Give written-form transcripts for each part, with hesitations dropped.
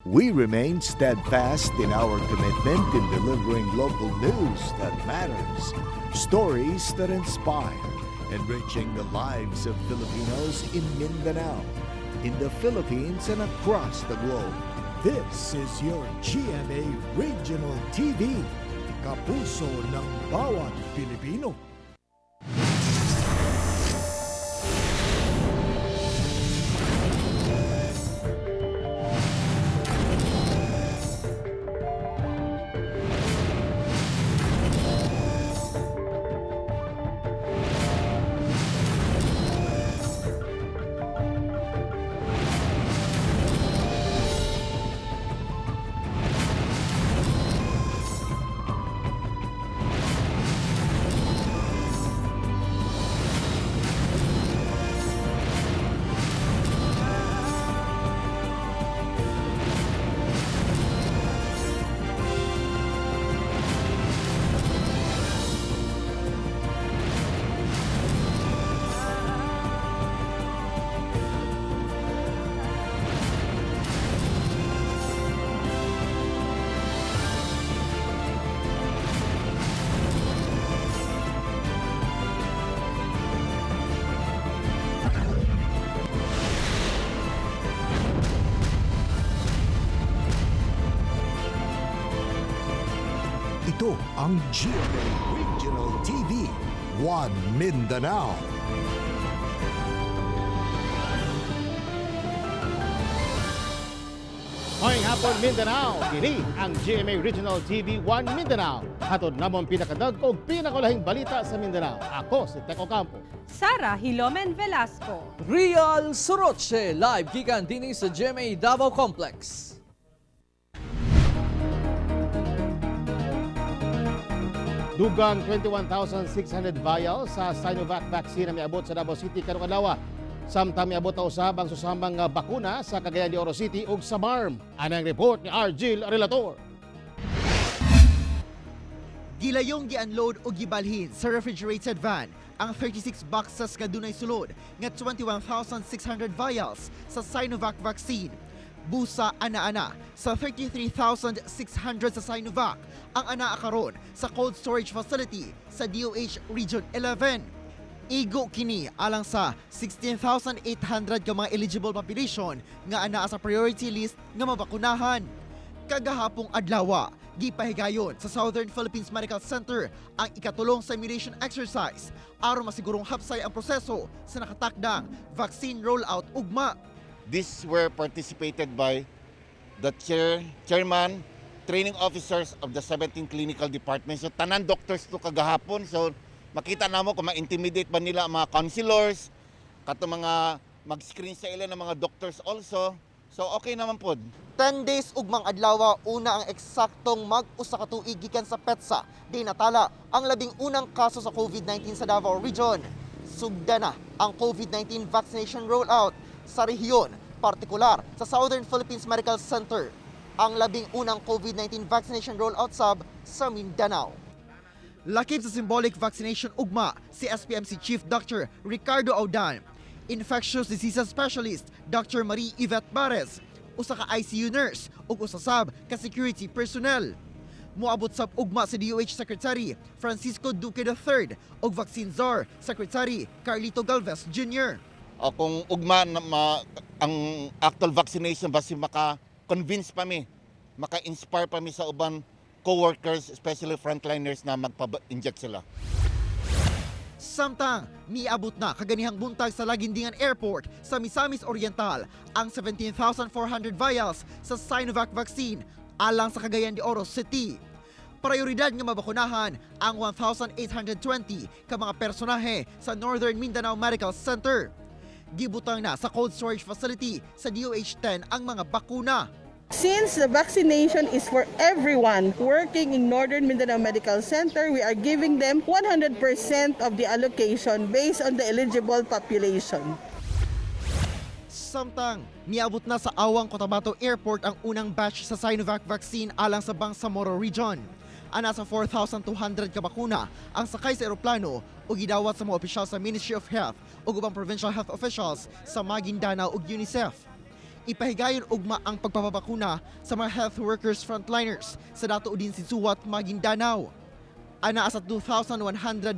We remain steadfast in our commitment in delivering local news that matters, stories that inspire, enriching the lives of Filipinos in Mindanao, in the Philippines, and across the globe. This is your GMA Regional TV, kapuso ng bawat Pilipino. Ito ang GMA Regional TV, One Mindanao. Maayong hapon, Mindanao. Kini ang GMA Regional TV 1 Mindanao. Hatod namo ang pinakadag-o ug pinakalahing balita sa Mindanao. Ako si Teko Campo. Sara Hilomen Velasco. Real Soroche, live gikan dinhi sa GMA Davao Complex. Dugang 21,600 vials sa Sinovac vaccine ang miabot sa Davao City karong adlaw. Samtang miabot na usab ang susamang bakuna sa Cagayan de Oro City ug sa BARMM. Anang report ni Argil Relator. Gilayong gi-unload o gibalhin sa refrigerated van ang 36 boxes nga dunay sulod nga 21,600 vials sa Sinovac vaccine. Busa ana-ana sa 33,600 sa Sinovac ang anaa karon sa cold storage facility sa DOH Region 11. Igo kini alang sa 16,800 ka mga eligible population nga anaa sa priority list nga mabakunahan. Kagahapong adlawa, gipahigayon sa Southern Philippines Medical Center ang ikatulong simulation exercise aron masigurong hapsay ang proseso sa nakatakdang vaccine rollout ugma. These were participated by the chairman, training officers of the 17 clinical departments. So tanan doctors to kagahapon. So makita namo kung ma-intimidate ba nila ang mga counselors, kato mga mag-screen sa ila ng mga doctors also. So okay naman pod. 10 days ugmang adlawa una ang eksaktong mag-usa ka tuig gikan sa PETSA di natala ang 11 unang kaso sa COVID-19 sa Davao Region. Sugda na ang COVID-19 vaccination rollout sa rehiyon, partikular sa Southern Philippines Medical Center. Ang 11 unang COVID-19 vaccination rollout sab sa Mindanao. Lakip sa symbolic vaccination ugma si SPMC Chief Dr. Ricardo Audan, Infectious Diseases Specialist Dr. Marie Yvette Bares, usa ka ICU nurse ug usa sab ka security personnel. Moabot sab ugma si DOH Secretary Francisco Duque III ug Vaccine Czar Secretary Carlito Galvez Jr. O kung ugma na ang actual vaccination basi maka-convince pa mi, maka-inspire pa mi sa uban co-workers, especially frontliners, na magpa-inject sila. Samtang miabot na kaganihang buntag sa Laguindingan Airport sa Misamis Oriental ang 17,400 vials sa Sinovac vaccine alang sa Cagayan de Oro City. Prioridad nga mabakunahan ang 1,820 ka mga personahe sa Northern Mindanao Medical Center. Gibutang na sa cold storage facility sa DOH 10 ang mga bakuna. Since the vaccination is for everyone working in Northern Mindanao Medical Center, we are giving them 100% of the allocation based on the eligible population. Samtang, niabot na sa Awang Cotabato Airport ang unang batch sa Sinovac vaccine alang sa Bangsamoro Region. Ana sa 4,200 ka bakuna ang sakay sa eroplano ug gidawat sa mga opisyal sa Ministry of Health ug ubang provincial health officials sa Maguindanao ug UNICEF. Ipahigayon ugma ang pagpapabakuna sa mga health workers frontliners sa Datu Odin Sinsuat, Maguindanao. Anaa sa 2,100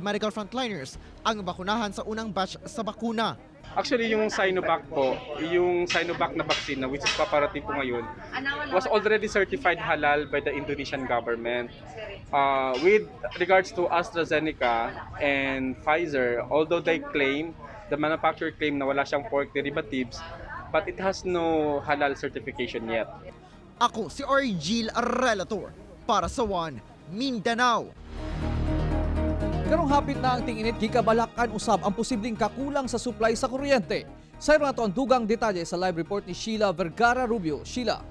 medical frontliners ang bakunahan sa unang batch sa bakuna. Actually, yung Sinovac po, yung Sinovac na vaccine na which is paparating po ngayon, was already certified halal by the Indonesian government. With regards to AstraZeneca and Pfizer, although they claim, the manufacturer claim na wala siyang pork derivatives, but it has no halal certification yet. Ako si Argil Relator para sa One Mindanao. Karong hapit na ang ting-init, gikabalakan usab ang posibleng kakulang sa supply sa kuryente. Sayro nato ang dugang detalye sa live report ni Sheila Vergara Rubio. Sheila.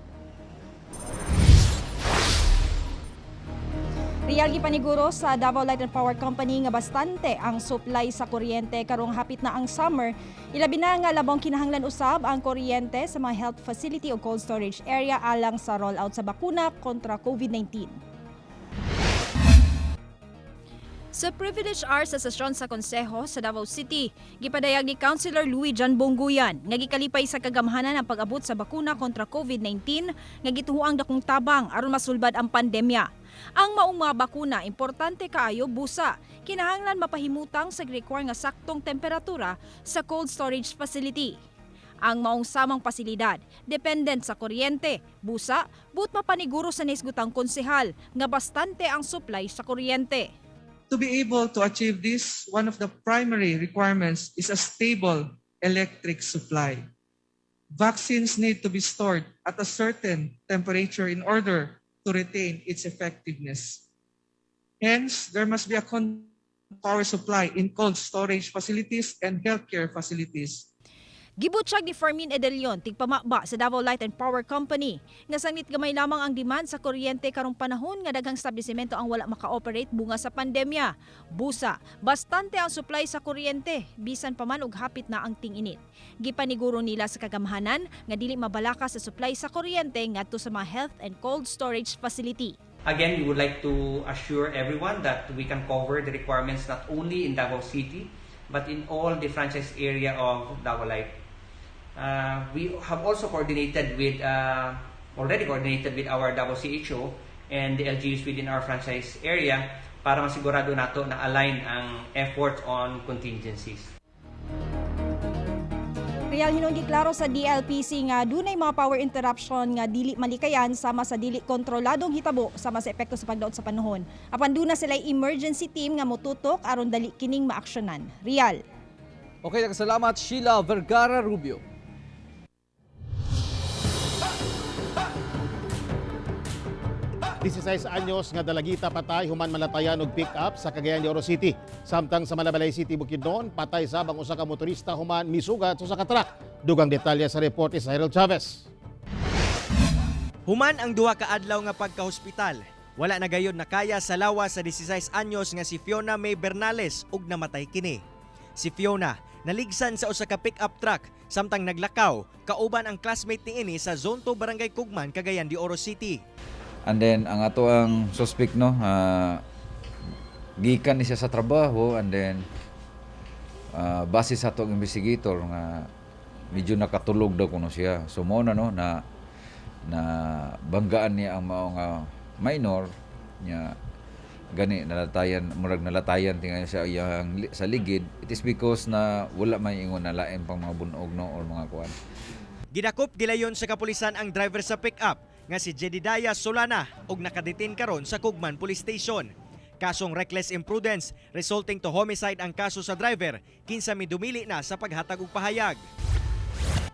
Real gipaniguro sa Davao Light and Power Company nga bastante ang supply sa kuryente karong hapit na ang summer. Ilabi na nga labong kinahanglan usab ang kuryente sa mga health facility o cold storage area alang sa rollout sa bakuna kontra COVID-19. Sa privilege hour sa sesyon sa Konseho sa Davao City, gipadayag ni Councilor Louis John Bonguyan nga gikalipay sa kagamhanan ang pag-abot sa bakuna kontra COVID-19 nga gituhoang dakong tabang aron masulbad ang pandemya. Ang maong mga bakuna importante kaayo busa, kinahanglan mapahimutang sa require nga saktong temperatura sa cold storage facility. Ang maong samang pasilidad, dependent sa kuryente, busa, but mapaniguro sa nisgutang konsehal nga bastante ang supply sa kuryente. To be able to achieve this, one of the primary requirements is a stable electric supply. Vaccines need to be stored at a certain temperature in order to retain its effectiveness. Hence, there must be a power supply in cold storage facilities and healthcare facilities. Gibutsyag ni Fermin Edelion, tigpamaba sa Davao Light and Power Company, nga sangit gamay lamang ang demand sa kuryente karong panahon nga daghang establishmento ang wala maka-operate bunga sa pandemya. Busa, bastante ang supply sa kuryente, bisan pa man og hapit na ang ting-init. Gipaniguro nila sa kagamhanan nga dili mabalaka sa supply sa kuryente ngadto sa mga health and cold storage facility. Again, we would like to assure everyone that we can cover the requirements not only in Davao City, but in all the franchise area of Davao Light. We have also already coordinated with our Davao CHO and the LGUs within our franchise area para masigurado nato na align ang efforts on contingencies. Real, hinuon giklaro sa DLPC nga dunay mga power interruption nga dili malikayan sama sa dili kontroladong hitabo sama sa epekto sa pagdaot sa panahon. Apan duna sila emergency team nga motutok aron dali kining maaksyonan. Real. Okay, salamat Sheila Vergara Rubio. 16 anyos nga dalagita patay human malatayan og pick-up sa Cagayan de Oro City. Samtang sa Malaybalay City, Bukidnon, patay sab ang usa ka motorista human misugat sa usa ka truck. Dugang detalye sa report ni Cyril Chavez. Human ang duha ka adlaw nga pagkahospital, wala na gayon nakaya sa lawas sa 16 anyos nga si Fiona May Bernales ug namatay kini. Si Fiona naligsan sa usa ka pick-up truck samtang naglakaw kauban ang classmate niini sa Zone 2 Barangay Kugman, Cagayan de Oro City. And then ang ato ang suspect, no, gikan ni siya sa trabaho and then base sa atong investigator nga medyo nakatulog daw kuno siya. So mao na, no, na na banggaan niya ang mao nga minor niya, gani nalatayan, murag nalatayan tingali sa iyang sa ligid. It is because na wala may ingon na lain pang mga bunog, no, or mga kuan. Gidakop gilayon sa kapulisan ang driver sa pick-up nga si Jedediah Solana ug nakadetain karon sa Kugman Police Station. Kasong reckless imprudence resulting to homicide ang kaso sa driver, kinsa midumili na sa paghatag og pahayag.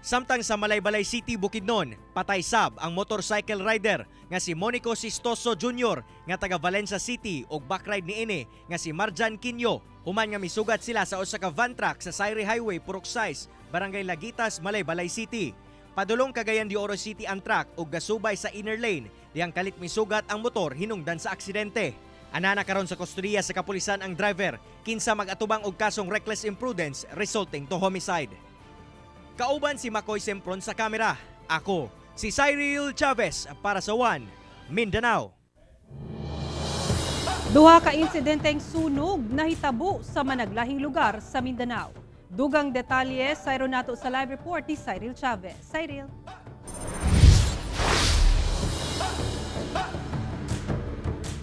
Samtang sa Malaybalay City, Bukidnon, patay sab ang motorcycle rider nga si Monico Sistoso Jr. nga taga Valencia City ug backride niini nga si Marjan Quinyo. Human nga misugat sila sa usa ka van truck sa Sayre Highway, Purok 6, Barangay Lagitas, Malaybalay City. Padulong Cagayan de Oro City ang truck ug gasubay sa inner lane dihang kalit misugat ang motor hinungdan sa aksidente. Anana karon sa kustodiya sa kapulisan ang driver, kinsa mag-atubang og kasong reckless imprudence resulting to homicide. Kauban si Makoy Sempron sa kamera. Ako, si Cyril Chavez para sa One Mindanao. Duha ka insidenteng sunog nahitabo sa managlahing lugar sa Mindanao. Dugang detalye sayro nato sa live report ni Cyril Chavez. Cyril.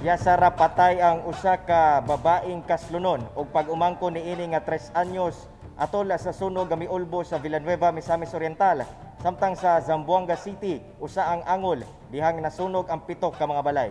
Yasara patay ang usa ka babaeng kaslunon og pag-umangko niini nga 3 anyos atol sa sunog nga miulbo sa Villanueva, Misamis Oriental. Samtang sa Zamboanga City, usa ang angol dihang nasunog ang 7 ka mga balay.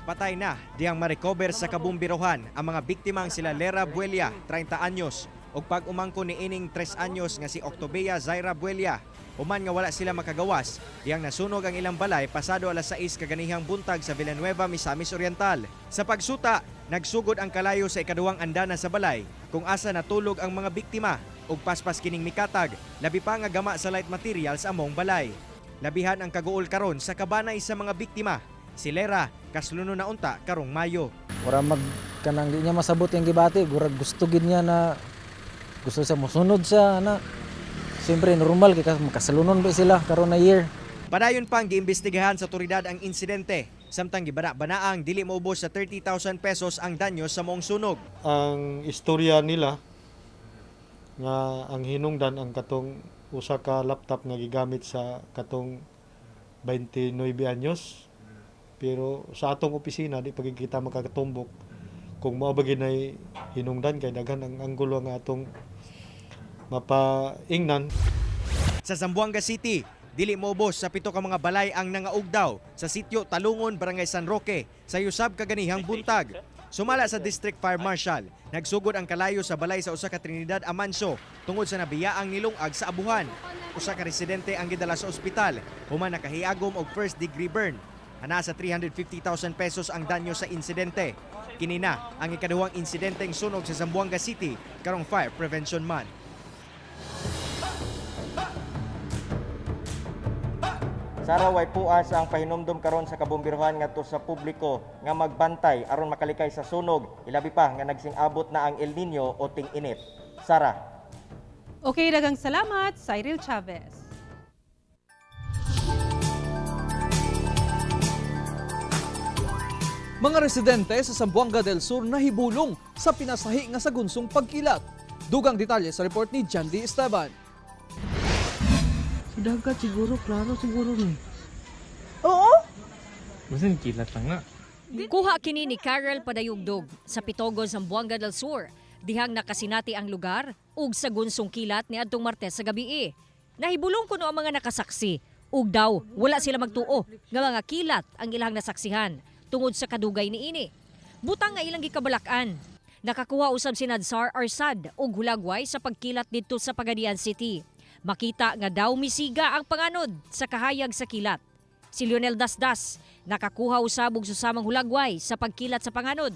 Patay na dihang marecover sa kabumbirohan ang mga biktimang sila Lera Buelia, 30 anyos, ug pag-umangko niining 3 anyos nga si Octobea Zaira Buelia. Human nga wala sila makagawas, dihang nasunog ang ilang balay pasado alas 6 kaganihang buntag sa Villanueva, Misamis Oriental. Sa pagsuta, nagsugod ang kalayo sa ikaduhang andana sa balay kung asa natulog ang mga biktima ug paspas kining mikatag, labi pa nga gama sa light materials among balay. Labihan ang kaguol karon sa kabanay sa mga biktima. Si Lera, kasluno na unta karong Mayo. Ora mag kanang di niya masabot yung gibati, gurag gusto gid niya na gusto siya mosunod siya na. Siyempre normal kay makasalunon ba sila karon na year. Padayon pang giimbestigahan sa otoridad ang insidente. Samtang gibana-banaang dili moubos sa 30,000 pesos ang danyo sa moong sunog. Ang istorya nila nga ang hinungdan ang katong usa ka laptop nga gigamit sa katong 29 anyos. Pero sa atong opisina di pa kita makakatumbok kung mao ba ginay hinungdan kay daghan ang anggulo nga atong mapaingnan. Sa Zamboanga City, dili moubos sa 7 ka mga balay ang nangaugdaw sa sitio Talungon, Barangay San Roque, sa Yusab kaganihang buntag. Sumala sa District Fire Marshal, nagsugod ang kalayo sa balay sa usa ka Trinidad Amanso tungod sa nabiyaang nilungag sa abuhan. Usa ka residente ang gidala sa ospital human nakahiagom og first degree burn. Ana sa 350,000 pesos ang danyo sa insidente. Kini na ang ikaduhang insidenteng sunog sa Zamboanga City karong Fire Prevention Month. Sara, way puas ang pahinumdom karon sa kabumbirohan ngadto sa publiko nga magbantay aron makalikay sa sunog, ilabi pa nga nagsing-abot na ang El Nino o ting-init. Sara. Okay, daghang salamat, Cyril Chavez. Mga residente sa Zamboanga del Sur nahibulong sa pinasahi nga sa gunsong pagkilat. Dugang detalye sa report ni Jandy Esteban. Sa dagat siguro, klaro siguro ni. Oo. Basin kilat lang na. Kuha kini ni Carol Padayugdog sa Pitogo, Zamboanga del Sur. Dihang nakasinati ang lugar ug sa gunsong kilat ni adtong Martes sa gabi. Nahibulong kuno ang mga nakasaksi ug daw wala sila magtuo nga mga kilat ang ilang nasaksihan tungod sa kadugay niini. Butang nga ilang gikabalak-an. Nakakuha usab si Nadsar Arsad og hulagway sa pagkilat didto sa Pagadian City. Makita nga daw misiga ang panganod sa kahayag sa kilat. Si Lionel Dasdas nakakuha usab og susamang hulagway sa pagkilat sa panganod.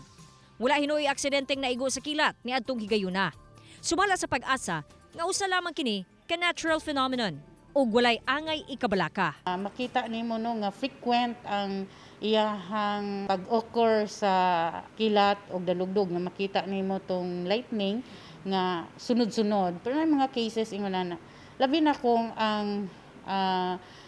Wala hinuoy aksidenteng naigo sa kilat niadtong higayuna. Sumala sa pag-asa nga usa lamang kini ka natural phenomenon ug walay angay ikabalaka. Makita nimo no nga frequent ang iyahang pag-occur sa kilat og dalugdog nga makita nimo tong lightning nga sunod-sunod. Pero may mga cases ingon na labi na kung ang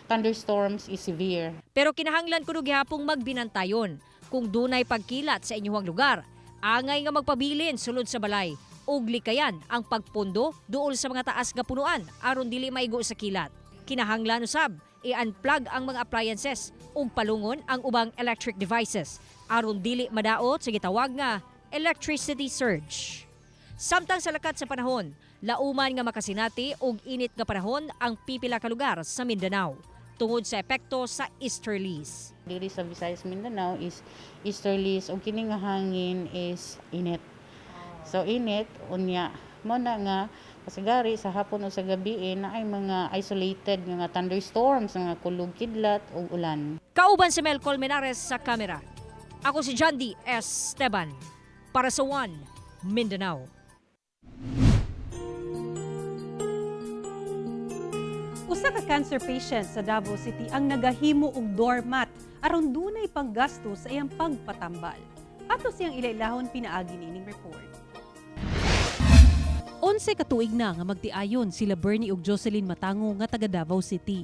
thunderstorms is severe. Pero kinahanglan kuno gihapong magbinantayon kung dunay pagkilat sa inyong lugar. Angay nga magpabilin sulod sa balay ug likayan ang pagpundo duol sa mga taas nga punuan aron dili maigo sa kilat. Kinahanglan usab i-unplug ang mga appliances ug palungon ang ubang electric devices aron dili madaot sa gitawag nga electricity surge. Samtang sa lakat sa panahon, lauman nga makasinati og init nga panahon ang pipila ka lugar sa Mindanao tungod sa epekto sa easterlies. Diri sa Visayas Mindanao is easterlies ug kini nga hangin is init. So init unya mo na nga kasagari sa hapon o sa gabi na ay mga isolated nga thunderstorms, mga kulog kidlat ug ulan. Kauban si Mel Colmenares sa kamera. Ako si John D. S. Esteban para sa One Mindanao. Usa ka cancer patient sa Davao City ang nagahimo og doormat aron dunay panggasto sa iyang pagpatambal. Ato siyang ilailahon pinaagi niining report. 11 ka tuig na nga magtiayon sila Bernie ug Jocelyn Matango nga taga Davao City.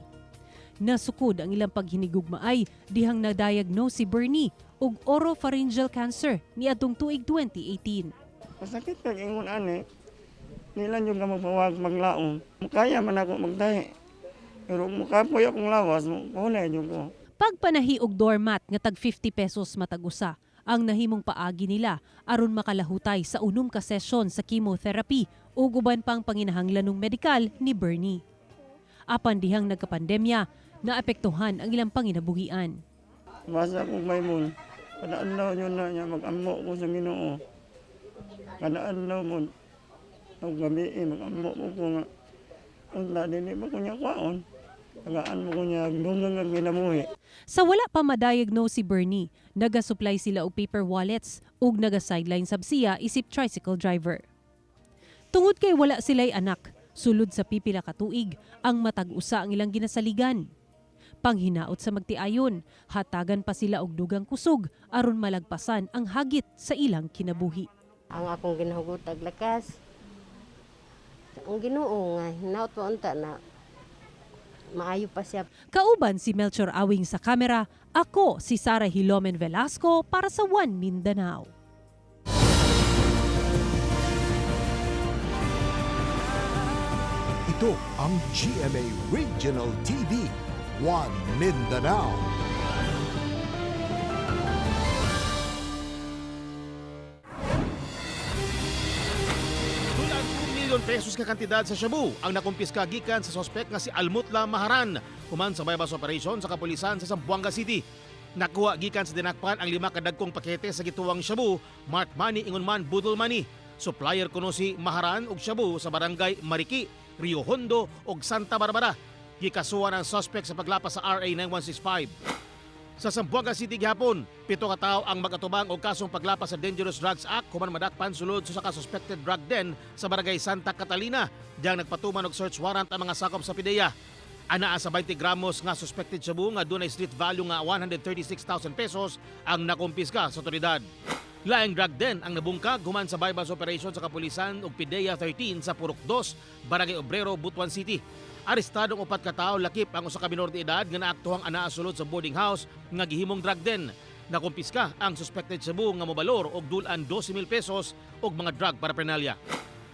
Nasukod ang ilang paghinigugmaay dihang na-diagnose si Bernie og oropharyngeal cancer niadtong tuig 2018. Masakit kag ingon ani. Nilan yung ka magpawag maglaom. Kaya man ako magtahi. Pero mukapoy akong lawas, mahulay jud ko. Pagpanahi og doormat nga tag 50 pesos matag usa ang nahimong paagi nila aron makalahutay sa 6 ka sesyon sa chemotherapy ug uban pang panginahanglanong medikal ni Bernie. Apan dihang nagkapandemya, naapektuhan ang ilang panginabuhian. Basa ko Bible. Kada adlaw yun na niya mag-ammo ko sa Ginoo. Kada adlaw mo og gabi eh, mag-ammo ko nga unta dili ba ko niya kwaon. Tagaan mo ko niya dunggan nga kinabuhi. Sa wala pa ma-diagnose si Bernie, naga-supply sila og paper wallets ug naga-sideline sab siya isip tricycle driver. Tungod kay wala sila'y anak, sulod sa pipila ka tuig ang matag usa ang ilang ginasaligan. Panghinaot sa magtiayon, hatagan pa sila og dugang kusog aron malagpasan ang hagit sa ilang kinabuhi. Ang akong ginahugot og lakas. Ang Ginoo nga hinaot pa unta na maayo pa siya. Kauban si Melchor Awing sa kamera, ako si Sara Hilomen Velasco para sa One Mindanao. Ito ang GMA Regional TV, One Mindanao. Dulan 2 milyon pesos ka kantidad sa shabu ang nakumpiska gikan sa sospek nga si Almutla Maharan human sa buy-bust operation sa kapulisan sa Zamboanga City. Nakuha gikan sa dinakpan ang 5 ka dagkong pakete sa gituwang shabu, mark money ingon man budol money. Supplier kuno si Maharan og shabu sa barangay Mariki, Rio Hondo ug Santa Barbara. Gikasuhan ang suspect sa paglapas sa RA 9165. Sa Zamboanga City gihapon, 7 ka tawo ang magatubang og kasong paglapas sa Dangerous Drugs Act human madakpan sulod sa suspected drug den sa barangay Santa Catalina. Diyang nagpatuman og search warrant ang mga sakop sa PDEA. Anaa sa 20 gramos nga suspected shabu nga dunay street value nga 136,000 pesos ang nakumpiska sa otoridad. Laing drug den ang nabungkag human sa buy-bust operation sa kapulisan ug PDEA 13 sa Purok 2, Barangay Obrero, Butuan City. Arestadong 4 ka tawo lakip ang usa ka minor de edad nga naaktuhang anaa sulod sa boarding house nga gihimong drug den. Nakumpiska ang suspected shabu nga mobalor og dulan 12,000 pesos ug mga drug paraphernalia.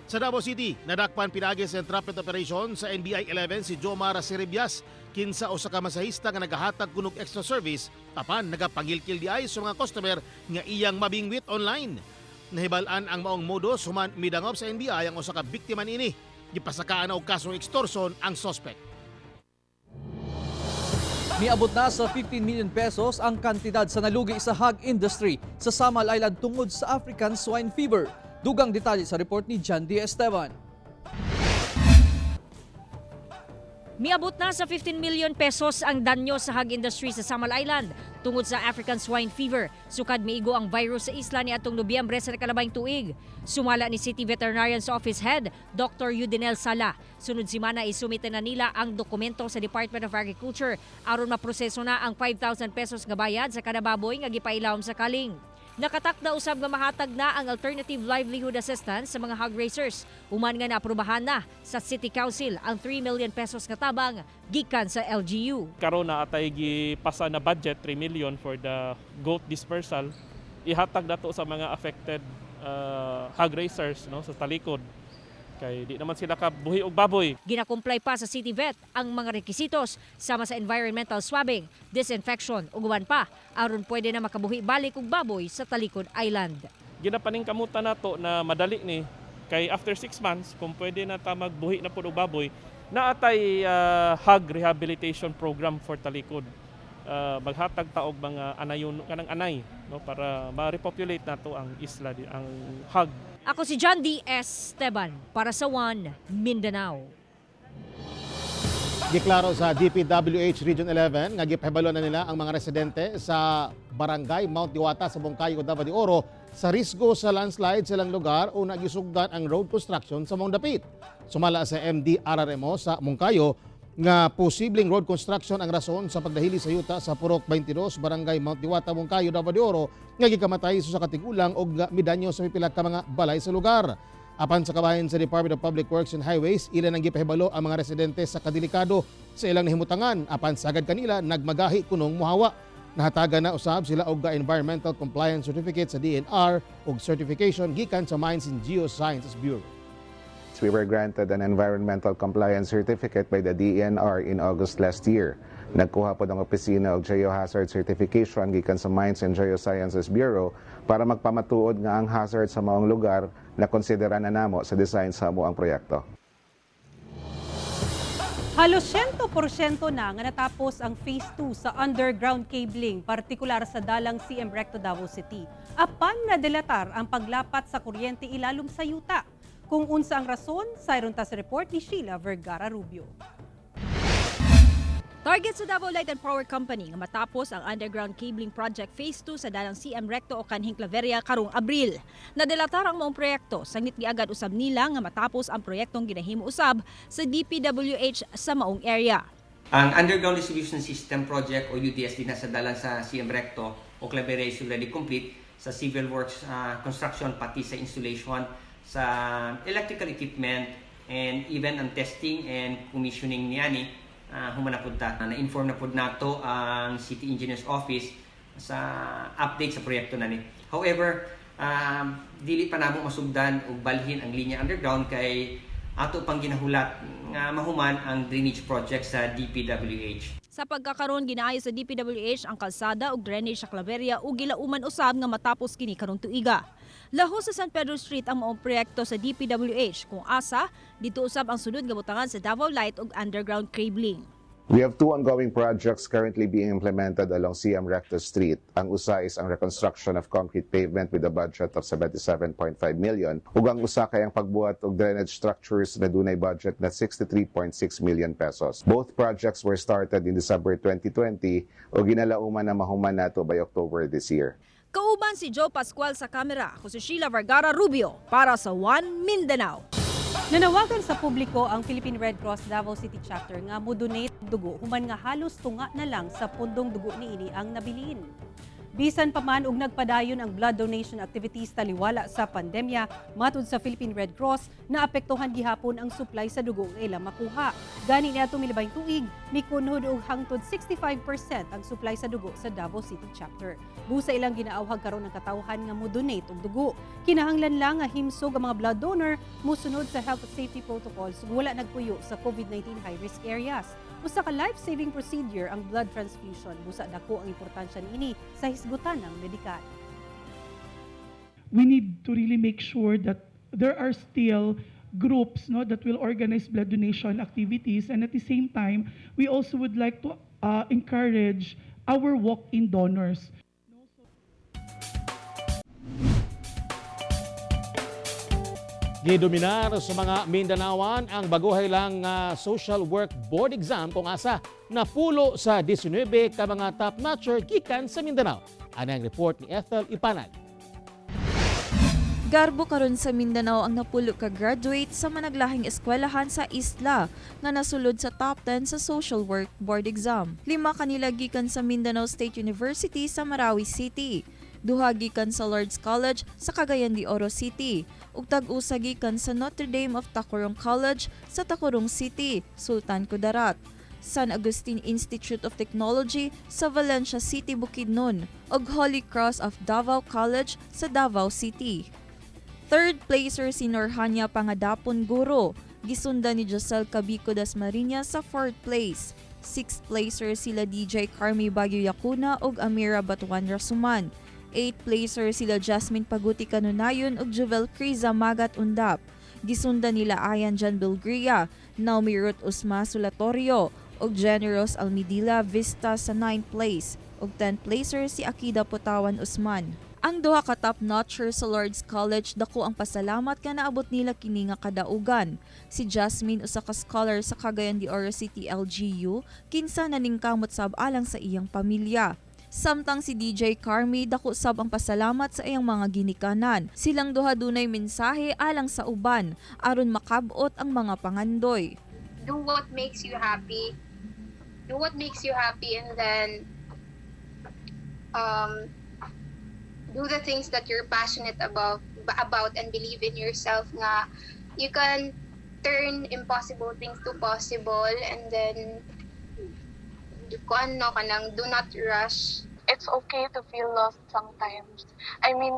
Sa Davao City, nadakpan pinaagi sa entrapment operation sa NBI 11 si Jomar Cerebias, kinsa usa ka masahista nga nagahatag kunog extra service apan nagapangilkil di ay sa mga customer nga iyang mabingwit online. Nahibal-an ang maong modus human midangop sa NBI ang usa ka biktima niini. Gipasakaan na og kasong extortion ang suspect. Miabot na sa 15 million pesos ang kantidad sa nalugi sa hog industry sa Samal Island tungod sa African Swine Fever. Dugang detalye sa report ni John D. Esteban. Miabot na sa 15 million pesos ang danyo sa hog industry sa Samal Island tungod sa African Swine Fever. Sukad miigo ang virus sa isla ni atong Nobyembre sa nakalabayng tuig. Sumala ni City Veterinarian's Office Head Dr. Udinel Sala. Sunod semana isumite na nila ang dokumento sa Department of Agriculture aron maproseso na ang 5,000 pesos nga bayad sa kada baboy nga gipailawom sa kaling. Nakatakda usab nga mahatag na ang alternative livelihood assistance sa mga hog raisers. Human nga naaprubahan na sa City Council ang 3 million pesos nga tabang gikan sa LGU. Karon na atay gipasa na budget 3 million for the goat dispersal, ihatag nato sa mga affected hog raisers, no, sa talikod kay di naman sila kabuhi og baboy. Ginakomply pa sa City Vet ang mga rekisitos sama sa environmental swabbing, disinfection ug uban pa aron pwede na makabuhi balik og baboy sa Talikod Island. Ginapaningkamutan nato na madali ni kay after 6 months kung pwede na ta magbuhi na pud og baboy, naatay hog rehabilitation program for Talikod. Maghatag ta og mga anayon kanang anay, no, para ma-repopulate nato ang isla ang hog. Ako si John D. Esteban para sa One Mindanao. Giklaro sa DPWH Region 11 nga gipahibalo na nila ang mga residente sa Barangay Mount Diwata sa Bungkay, Davao de Oro sa risgo sa landslide sa ilang lugar o nagisugdan ang road construction sa Mount Dapit. Sumala sa MDRRMO sa Monkayo nga posibleng road construction ang rason sa pagdahili sa yuta sa Purok 22, Barangay Mount Diwata, Monkayo, Davao de Oro nga gikamatay sa katigulang og midanyo sa pipila ka mga balay sa lugar. Apan sa kabahin sa Department of Public Works and Highways, ilan ang gipahibalo ang mga residente sa kadelikado sa ilang nahimutangan apan sagad kanila nagmagahi kunong muhawa. Nahatagan na usab sila og Environmental Compliance Certificate sa DNR ug certification gikan sa Mines and Geosciences Bureau. We were granted an environmental compliance certificate by the DENR in August last year. Nagkuha pod ang opisina og geohazard certification gikan sa Mines and Geosciences Bureau para magpamatuod nga ang hazard sa maong lugar na konsidera na namo sa design sa amoang proyekto. Halos 100% na nga natapos ang Phase 2 sa underground cabling, partikular sa dalang CM Recto, Davao City. Apan nadelatar ang paglapat sa kuryente ilalom sa yuta. Kung unsa ang rason, sayron ta sa report ni Sheila Vergara Rubio. Target sa Davao Light and Power Company nga matapos ang underground cabling project Phase 2 sa dalang CM Recto o kanhing Claveria karong Abril. Nadelatar ang maong proyekto, sangit giagad usab nila nga matapos ang proyektong ginahimo usab sa DPWH sa maong area. Ang Underground Distribution System Project o UDS din sa dalan sa CM Recto o Claveria is already complete sa civil works, construction, pati sa installation sa electrical equipment and even ang testing and commissioning niani, human na pud ta. Na-inform na pud nato ang City Engineer's Office sa update sa proyekto na ni. However, dili pa namo masugdan og balhin ang linya underground kay ato pang ginahulat nga mahuman ang drainage project sa DPWH. Sa pagkakaron, ginaayo sa DPWH ang kalsada ug drainage sa Claveria ug gilauman usab nga matapos kini karong tuiga. Laho sa San Pedro Street ang maong proyekto sa DPWH kung asa dito usab ang sunod nga butangan sa Davao Light ug underground cabling. We have two ongoing projects currently being implemented along CM Recto Street. Ang usa is ang reconstruction of concrete pavement with a budget of 77.5 million, ug ang usa kay ang pagbuhat og drainage structures na dunay budget na 63.6 million pesos. Both projects were started in December 2020 ug ginalauman na mahuman nato by October this year. Kauban si Joe Pascual sa kamera, ako si Sheila Vergara Rubio para sa One Mindanao. Nanawagan sa publiko ang Philippine Red Cross Davao City Chapter nga mo-donate dugo human nga halos tunga na lang sa pundong dugo niini ang nabilin. Bisan pa man og nagpadayon ang blood donation activities taliwala sa pandemya, matud sa Philippine Red Cross, naapektuhan gihapon ang supply sa dugo nga ilang makuha. Gani niadtong milabayng tuig, mikunhod og hangtod 65% ang supply sa dugo sa Davao City Chapter. Busa ilang ginaawhag karon ang katawhan nga mo-donate og dugo. Kinahanglan lang nga himsog ang mga blood donor, musunod sa health safety protocols ug wala nagpuyo sa COVID-19 high-risk areas. Usa ka life-saving procedure ang blood transfusion. Busa dako ang importansya niini sa hisgutan ng medikal. We need to really make sure that there are still groups, no, that will organize blood donation activities, and at the same time we also would like to encourage our walk-in donors. Gidominar sa mga Mindanaoan ang baguhay lang nga social work board exam kung asa napulo sa 19 ka mga top notcher gikan sa Mindanao. Ani ang report ni Ethel Ipanag. Garbo karon sa Mindanao ang napulo ka graduate sa managlahing eskwelahan sa isla nga nasulod sa top 10 sa social work board exam. Lima kanila gikan sa Mindanao State University sa Marawi City. Duha gikan sa Lourdes College sa Cagayan de Oro City ug tag-usa gikan sa Notre Dame of Tacurong College sa Tacurong City, Sultan Kudarat. San Agustin Institute of Technology sa Valencia City, Bukidnon ug Holy Cross of Davao College sa Davao City. Third placer si Norhanya Pangadapon Guro, gisundan ni Josel Cabico Dasmariñas sa fourth place. Sixth placer sila DJ Carmi Baguio Yakuna ug Amira Batuan Rasuman. Eighth placer sila Jasmine Paguti Kanunayon ug Juvel Criza Magat Undap. Gisundan nila Ayan Jan Bilgria, Naomi Ruth Usma Sulatorio ug Generous Almidila Vista sa 9th place ug 10th placer si Akida Putawan Usman. Ang duha ka top notcher sa Lourdes College, dako ang pasalamat nga naabot nila kini nga kadaugan. Si Jasmine, usa ka scholar sa Cagayan de Oro City LGU, kinsa naningkamot sab alang sa iyang pamilya. Samtang si DJ Carmi, dako sab ang pasalamat sa iyang mga ginikanan. Silang duha dunay mensahe alang sa uban aron makabot ang mga pangandoy. Do what makes you happy. Do what makes you happy and then do the things that you're passionate about and believe in yourself nga you can turn impossible things to possible, and then kuan no, kanang do not rush. If It's okay to feel lost sometimes. I mean,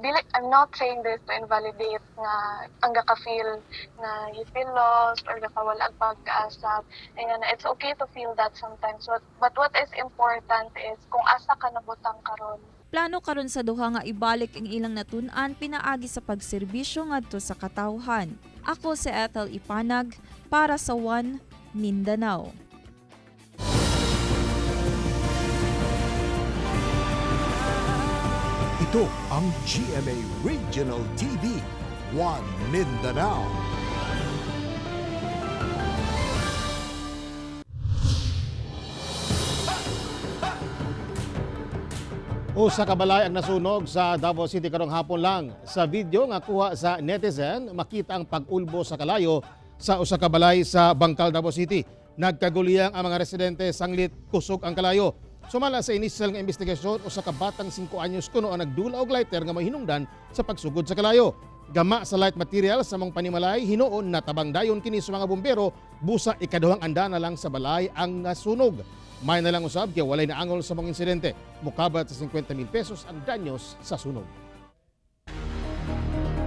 dili, I'm not saying this to invalidate nga ang gaka-feel na you feel lost or gakawala ang pag-asa. And it's okay to feel that sometimes. But what is important is kung asa ka nabutang karon. Plano karon sa duha nga ibalik ang ilang natun-an pinaagi sa pagserbisyo ngadto sa katawhan. Ako si Ethel Ipanag para sa One Mindanao. Ito ang GMA Regional TV, One Mindanao. Usa ka balay ang nasunog sa Davao City karong hapon lang. Sa video nga kuha sa netizen, makita ang pag-ulbo sa kalayo sa usa ka balay sa Bangkal, Davao City. Nagkaguliyang ang mga residente sanglit kusog ang kalayo. Sumala sa initial nga investigasyon, usa ka batang 5 anyos kuno ang nagdula og lighter nga mahinungdan sa pagsugod sa kalayo. Gama sa light material sa mong panimalay, hinuon natabang dayon kini sa mga bumbero, busa ikaduhang andana lang sa balay ang nasunog. May na lang usab kay walay naangol sa mga insidente. Mukabat sa 50 mil pesos ang danyos sa sunog.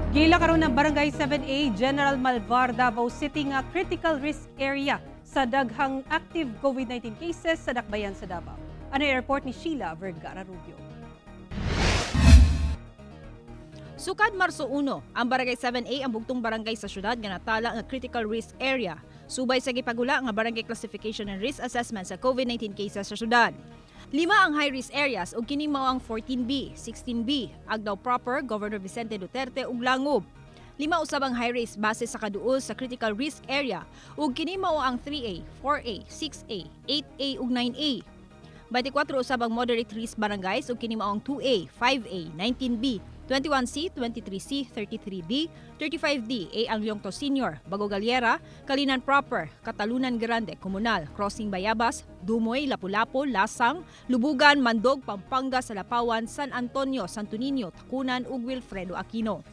Gila karon ng Barangay 7A General Malvar, Davao City nga critical risk area sa daghang active COVID-19 cases sa Dakbayan sa Davao. Ano yung report ni Sheila Vergara Rubio? Sukad Marso 1, ang Barangay 7A ang bugtong barangay sa syudad nga natala nga critical risk area. Subay sa gipagula nga barangay classification and risk assessment sa COVID-19 cases sa syudad. Lima ang high-risk areas ug kini mao ang 14B, 16B, Agdao Proper, Governor Vicente Duterte ug Langob. Lima usab ang high risk base sa kaduol sa critical risk area ug kini mao ang 3A, 4A, 6A, 8A ug 9A. 24 usab ang moderate risk barangays ug kini mao ang 2A, 5A, 19B, 21C, 23C, 33D, 35D, A ang Leong Senior, Bago Galiera, Kalinan Proper, Catalunan Grande, Komunal, Crossing Bayabas, Dumoy, Lapu-Lapu, Lasang, Lubugan, Mandog, Pampanga, Salapawan, San Antonio, Santo Niño, Tacunan ug Wilfredo Aquino.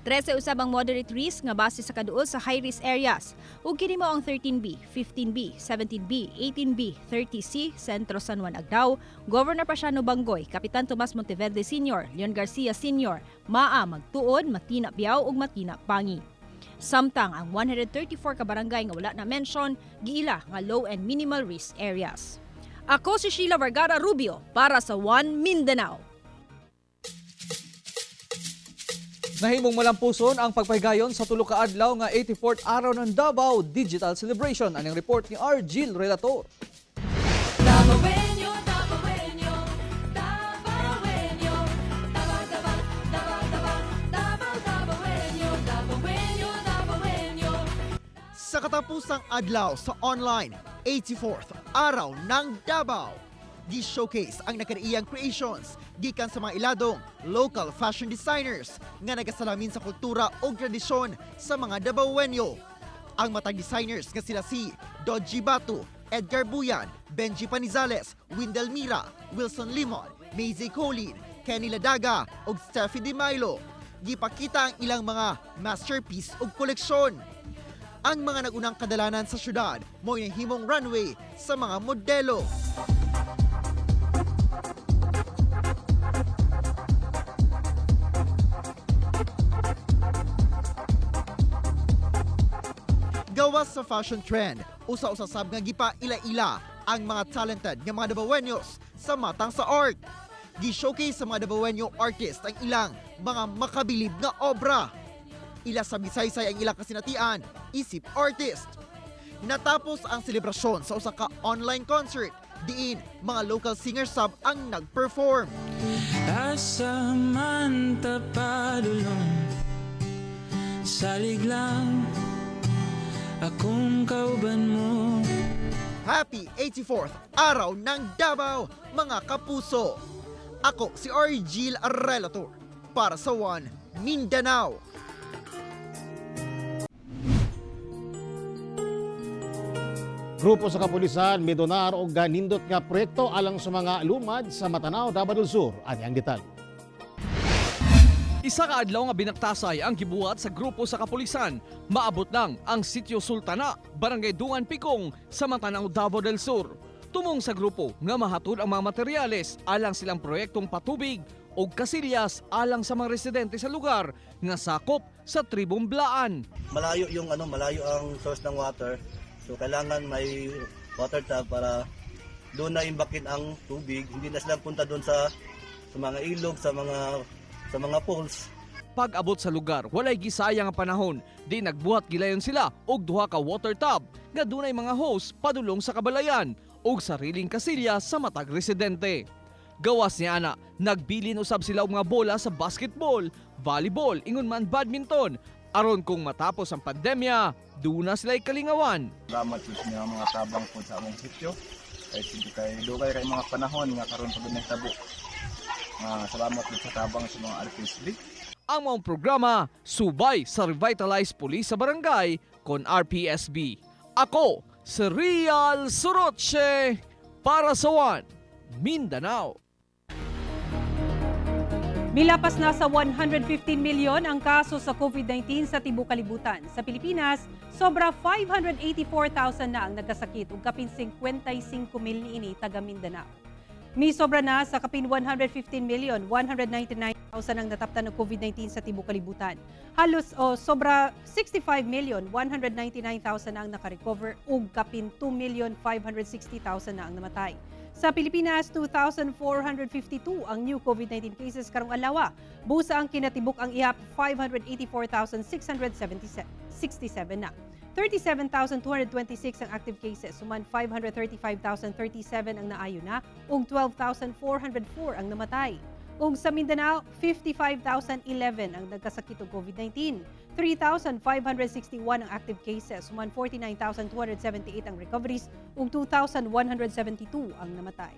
13 usab ang moderate risk nga base sa kaduol sa high risk areas. Ug kini mao ang 13B, 15B, 17B, 18B, 30C, Sentro San Juan Agdao, Governor Paciano Bangoy, Kapitan Tomas Monteverde Sr., Leon Garcia Sr., Maa Magtuod, Matina Biao ug Matina Pangi. Samtang ang 134 ka barangay nga wala na mention, giila nga low and minimal risk areas. Ako si Sheila Vergara Rubio para sa One Mindanao. Nahimong malampuson ang pagpahigayon sa tulo ka adlaw nga 84th Araw ng Davao Digital Celebration. Anang report ni R. Gil Relator. Davaoenyo, Davaoenyo, Davaoenyo, Dava, Dava, Dava, Dava, Davao, Davaoenyo, Davaoenyo, Davaoenyo. Sa katapusang adlaw sa online 84th Araw ng Davao, gi-showcase ang nakaraiyang creations gikan sa mga iladong local fashion designers nga nagasalamin sa kultura o tradisyon sa mga Davaoenyo. Ang matag designers nga sila si Dodgy Batu, Edgar Buyan, Benji Panizales, Windel Mira, Wilson Limon, Maisie Colin, Kenny Ladaga ug Steffi Di Milo. Gipakita ang ilang mga masterpiece ug koleksyon. Ang mga nagunang kadalanan sa syudad mo himong runway sa mga modelo. Gawas sa fashion trend, usa-usa sab nga gipa ila-ila ang mga talented nga mga Davaoenos sa matang sa art. Gi-showcase sa mga Davaoenyo artist ang ilang mga makabilib nga obra. Ila sa bisaysay ang ilang kasinatian, isip artist. Natapos ang selebrasyon sa usa ka online concert, diin mga local singer sab ang nag-perform. Asa man ta padulong, salig lang akong kauban mo. Happy 84th Araw ng Davao, mga kapuso! Ako si Argil Relator para sa One Mindanao. Grupo sa kapulisan midonar og ganindot nga proyekto alang sa mga lumad sa Matanao, Davao del Sur. Ani ang detalye. Isa ka adlaw nga binaktasay ang gibuhat sa grupo sa kapulisan. Maabot lang ang Sitio Sultana, Barangay Dungan Pikong sa Matanao, Davao del Sur. Tumong sa grupo nga mahatod ang mga materyales alang silang proyektong patubig o kasilyas alang sa mga residente sa lugar nga sakop sa tribong Blaan. Malayo yung ano, malayo ang source ng water. So kailangan may water tap para doon na imbakin ang tubig, hindi na sila punta doon sa mga ilog, sa mga pools. Pag-abot sa lugar, walay gisayang ang panahon. Di nagbuhat gilayon sila og duha ka water tub nga dunay mga hose padulong sa kabalayan og sariling kasilya sa matag residente. Gawas niya ana, nagbilin usab sila og mga bola sa basketball, volleyball, ingon man badminton. Aron kung matapos ang pandemya, duna sila'y kalingawan. Salamat po sa mga tabang po sa among sityo. Kay dugay kay mga panahon nga karon pag nahitabo. Salamat po sa tabang sa mga RPSB. Ang maong programa, subay sa Revitalized Police sa Barangay kon RPSB. Ako, si Real Soroche para sa One Mindanao. Milapas na sa 115 milyon ang kaso sa COVID-19 sa tibuok kalibutan. Sa Pilipinas, sobra 584,000 na ang nagkasakit ug kapin 55 mil niini taga Mindanao. Misobra na sa kapin 115 milyon 199,000 ang nataptan ng COVID-19 sa tibuok kalibutan. Halos o sobra 65 milyon 199,000 na ang nakarecover ug kapin 2 milyon 560,000 na ang namatay. Sa Pilipinas, 2,452 ang new COVID-19 cases karong adlaw. Busa ang kinatibuk ang ihap 584,667 na. 37,226 ang active cases, human 535,037 ang naayo na ug 12,404 ang namatay. Ug sa Mindanao, 55,011 ang nagkasakit og COVID-19. 3,561 ang active cases, human 49,278 ang recoveries ug 2,172 ang namatay.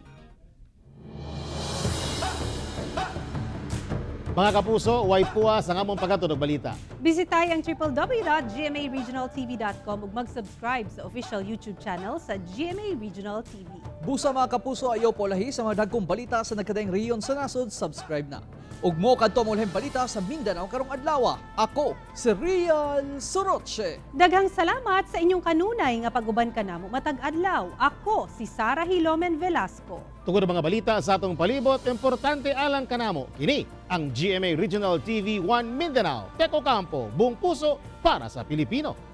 Mga kapuso, way puwas ang among paghatod og balita. Bisitay ang www.gmaregionaltv.com ug mag-subscribe sa official YouTube channel sa GMA Regional TV. Busa, mga kapuso, ayaw polahi sa mga dagkong balita sa nagkadaiyang rehiyon sa nasod, subscribe na. Ug mo kadto mo balita sa Mindanao karong adlaw. Ako si Real Soroche. Daghang salamat sa inyong kanunay nga pag-uban kanamo matag adlaw. Ako si Sara Hilomen Velasco. Tungod ang mga balita sa atong palibot, importante alang kanamo. Kini ang GMA Regional TV 1 Mindanao. Tek Ocampo, buong puso para sa Pilipino.